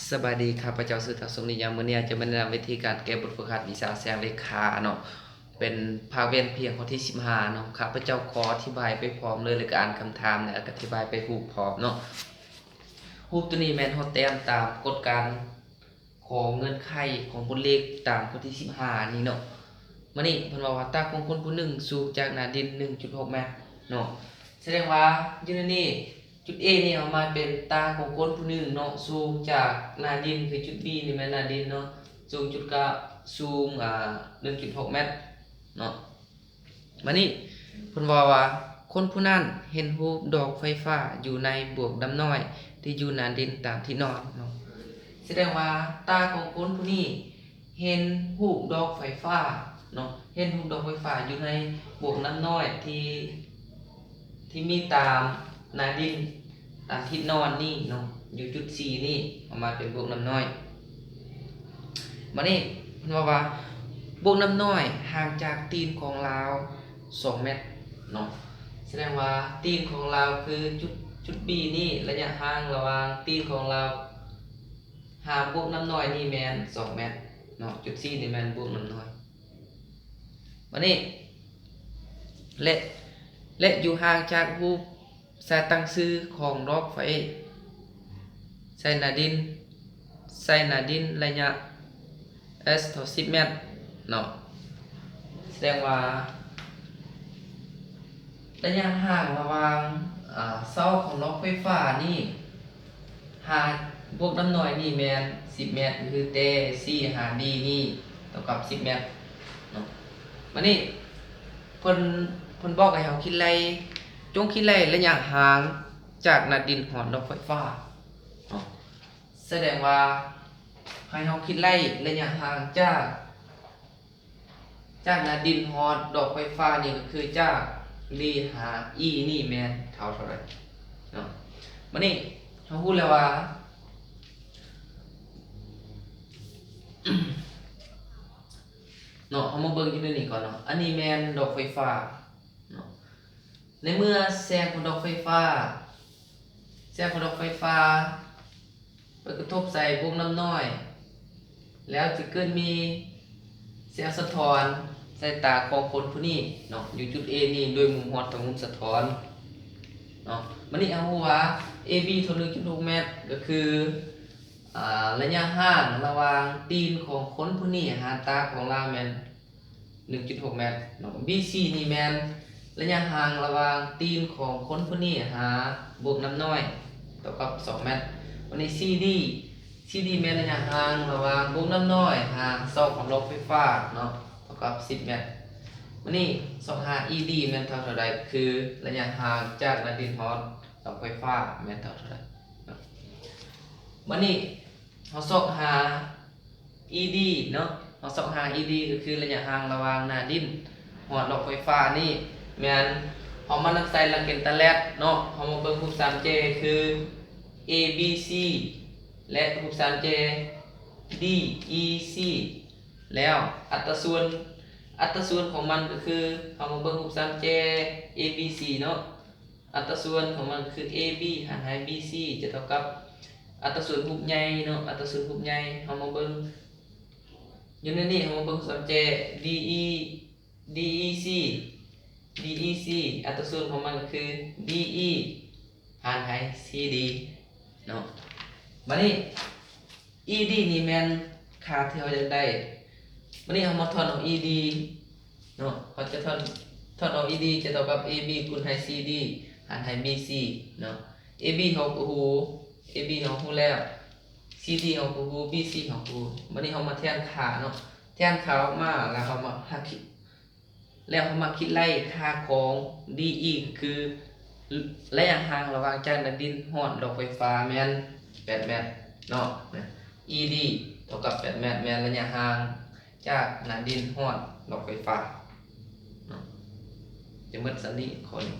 ສະບາຍດີ, ຂ້າພະເຈົ້າຊື່ ທັກສົມ ນິຍາມ. ມື້ນີ້ອາຈານຈະມາແນະນຳວິທີການແກ້ບົດຝຶກຫັດວິຊາແສງເລຂາເນາະ, ເປັນພາກວຽນພຽງຂໍ້ທີສິບຫ້າເນາະ. ຂ້າພະເຈົ້າຂໍອະທິບາຍໄປພ້ອມເລີຍ ແລ້ວກໍອ່ານຄຳຖາມ ແລ້ວກໍອະທິບາຍໄປຮູບພ້ອມເນາະ. ຮູບໂຕນີ້ແມ່ນເຮົາແຕ້ມຕາມກົດການ ຂອງເງື່ອນໄຂຂອງບົດເລກຕາມຂໍ້ທີສິບຫ້ານີ້ເນາະ. ມານີ້ເພິ່ນເວົ້າວ່າ ຕາຂອງຄົນຜູ້ໜຶ່ງສູງຈາກໜ້າດິນໜຶ່ງຈຸດຫົກແມັດເນາະ. ສະແດງວ່າຢູ່ໃນນີ້ ຈຸດ A ນີ້ເອົາມາເປັນຕາຂອງຄົນຜູ້ໜຶ່ງເນາະ, ສູງຈາກໜ້າດິນ ຄືຈຸດ B ນີ້ແມ່ນໜ້າດິນເນາະ, ສູງຈຸດ ກະສູງ ອ່າ ໜຶ່ງຈຸດຫົກແມັດເນາະ. ມານີ້ເພິ່ນເວົ້າວ່າ ຄົນຜູ້ນັ້ນເຫັນຮູບດອກໄຟຟ້າຢູ່ໃນບວກນ້ຳນ້ອຍທີ່ຢູ່ໜ້າດິນຕາມທີ່ນອນເນາະ. ສະແດງວ່າຕາຂອງຄົນຜູ້ນີ້ເຫັນຮູບດອກໄຟຟ້າເນາະ, ເຫັນຮູບດອກໄຟຟ້າຢູ່ໃນບວກນ້ຳນ້ອຍທີ່ ທີ່ມີຕາມໜ້າດິນ ຕາມທິດນອນນີ້ເນາະ, ຢູ່ຈຸດ C ນີ້ເອົາມາເປັນບວກນ້ຳນ້ອຍ. ມານີ້ເພິ່ນເວົ້າວ່າ ບວກນ້ຳນ້ອຍຫ່າງຈາກຕີນຂອງລາວສອງແມັດເນາະ. ສະແດງວ່າຕີນຂອງລາວຄືຈຸດ ຈຸດ B ນີ້ ໄລຍະຫ່າງລະຫວ່າງຕີນຂອງລາວຫາບວກນ້ຳນ້ອຍນີ້ແມ່ນສອງແມັດເນາະ, ຈຸດ C ນີ້ແມ່ນບວກນ້ຳນ້ອຍ. ມານີ້ ແລະ ແລະ ຢູ່ຫ່າງຈາກຮູບ ສາຍຕັ້ງຊື່ຂອງດອກໄຟໃສ່ໜ້າດິນ ໃສ່ໜ້າດິນໄລຍະ S ເທົ່າສິບແມັດເນາະ. ສະແດງວ່າໄລຍະຫ່າງລະຫວ່າງ ອາ ເສົາຂອງດອກໄຟຟ້ານີ້ ຫາບວກນ້ຳນ້ອຍນີ້ແມ່ນສິບແມັດ, ກໍຄືແຕ່ C ຫາ D ນີ້ເທົ່າກັບສິບແມັດເນາະ. ບາດນີ້ເພິ່ນ ເພິ່ນບອກໃຫ້ເຮົາຄິດໄລ່ ຈົ່ງຄິດໄລ່ໄລຍະຫ່າງຈາກໜ້າດິນຮອດດອກໄຟຟ້າເນາະ. ສະແດງວ່າໃຫ້ເຮົາຄິດໄລ່ໄລຍະຫ່າງຈາກ ຈາກໜ້າດິນຮອດດອກໄຟຟ້ານີ້ ກໍຄືຈາກ D ຫາ E ນີ້ແມ່ນເທົ່າເທົ່າໃດເນາະ. ບາດນີ້ເຮົາຮູ້ແລ້ວວ່າ ເນາະ ເຮົາມາເບິ່ງຢູ່ໃນນີ້ກ່ອນເນາະ. ອັນນີ້ແມ່ນດອກໄຟຟ້າເນາະ. ໃນເມື່ອແສງຂອງດອກໄຟຟ້າ ແສງຂອງດອກໄຟຟ້າ ໄປກະທົບໃສ່ບວກນ້ຳນ້ອຍ ແລ້ວຈະເກີດມີແສງສະທ້ອນໃສ່ຕາຂອງຄົນຜູ້ນີ້ເນາະ ຢູ່ຈຸດ A ນີ້ ໂດຍໝູນຮອດທາງມຸມສະທ້ອນເນາະ. ບາດນີ້ເຮົາຮູ້ວ່າ AB ເທົ່າໜຶ່ງຈຸດຫົກແມັດ ກໍຄື ອາ ໄລຍະຫ່າງລະຫວ່າງຕີນຂອງຄົນຜູ້ນີ້ຫາຕາຂອງລາວແມ່ນ ໜຶ່ງຈຸດຫົກແມັດເນາະ. BC ນີ້ແມ່ນໄລຍະຫ່າງລະຫວ່າງຕີນຂອງຄົນຜູ້ນີ້ຫາບວກນ້ຳນ້ອຍເທົ່າກັບສອງແມັດ. ບາດນີ້ CD CD ແມ່ນໄລຍະຫ່າງລະຫວ່າງບວກນ້ຳນ້ອຍຫາເສົາຂອງດອກໄຟຟ້າເນາະ ເທົ່າກັບສິບແມັດ. ບາດນີ້ຊອກຫາ ED ແມ່ນເທົ່າເທົ່າໃດ ຄືໄລຍະຫ່າງຈາກໜ້າດິນຮອດດອກໄຟຟ້າແມ່ນເທົ່າເທົ່າໃດເນາະ. ບາດນີ້ເຮົາຊອກຫາ ED ເນາະ, ເຮົາຊອກຫາ ED ກໍຄືໄລຍະຫ່າງລະຫວ່າງໜ້າດິນຮອດດອກໄຟຟ້ານີ້ ແມ່ນເຮົາມານຳໃສ່ຫຼັກເກນຕາແລັດເນາະ. ເຮົາມາເບິ່ງຮູບສາມແຈຄື ABC ແລະ ຮູບສາມແຈ DEC ແລ້ວອັດຕາສ່ວນ ອັດຕາສ່ວນຂອງມັນກໍຄື ເຮົາມາເບິ່ງຮູບສາມແຈ ABC ເນາະ. ອັດຕາສ່ວນຂອງມັນຄື AB ຫານໃຫ້ BC ຈະເທົ່າກັບອັດຕາສ່ວນຮູບໃຫຍ່ເນາະ, ອັດຕາສ່ວນຮູບໃຫຍ່. ເຮົາມາເບິ່ງຢູ່ໃນນີ້ ເຮົາມາເບິ່ງສ່ວນແຈ DE DEC DEC ອັດຕາສ່ວນຂອງມັນກໍຄື DE ຫານໃຫ້ CD ເນາະ. ບາດນີ້ ED ນີ້ແມ່ນຄ່າທີ່ເຮົາຢາກໄດ້. ບາດນີ້ເຮົາມາຖອນອອກ ED ເນາະ, ເຮົາຈະຖອນ ຖອນອອກ ED ຈະເທົ່າກັບ AB ຄູນໃຫ້ CD ຫານໃຫ້ BC ເນາະ. AB ເຮົາກໍຮູ້ AB ເຮົາຮູ້ແລ້ວ, CD ເຮົາກໍຮູ້, BC ເຮົາກໍຮູ້. ບາດນີ້ເຮົາມາແທນຄ່າເນາະ, ແທນຄ່າອອກມາ ແລ້ວເຮົາມາຫາຄິດ ແລ້ວເຮົາມາຄິດໄລ່ຄ່າຂອງ DE ກໍຄືໄລຍະຫ່າງລະຫວ່າງຈາກໜ້າດິນຮອດດອກໄຟຟ້າແມ່ນແປດແມັດເນາະ. ED ເທົ່າກັບແປດແມັດ ແມ່ນໄລຍະຫ່າງຈາກໜ້າດິນຮອດດອກໄຟຟ້າເນາະ. ຈະໝົດສ່ຳນີ້ຂໍ້ນີ້.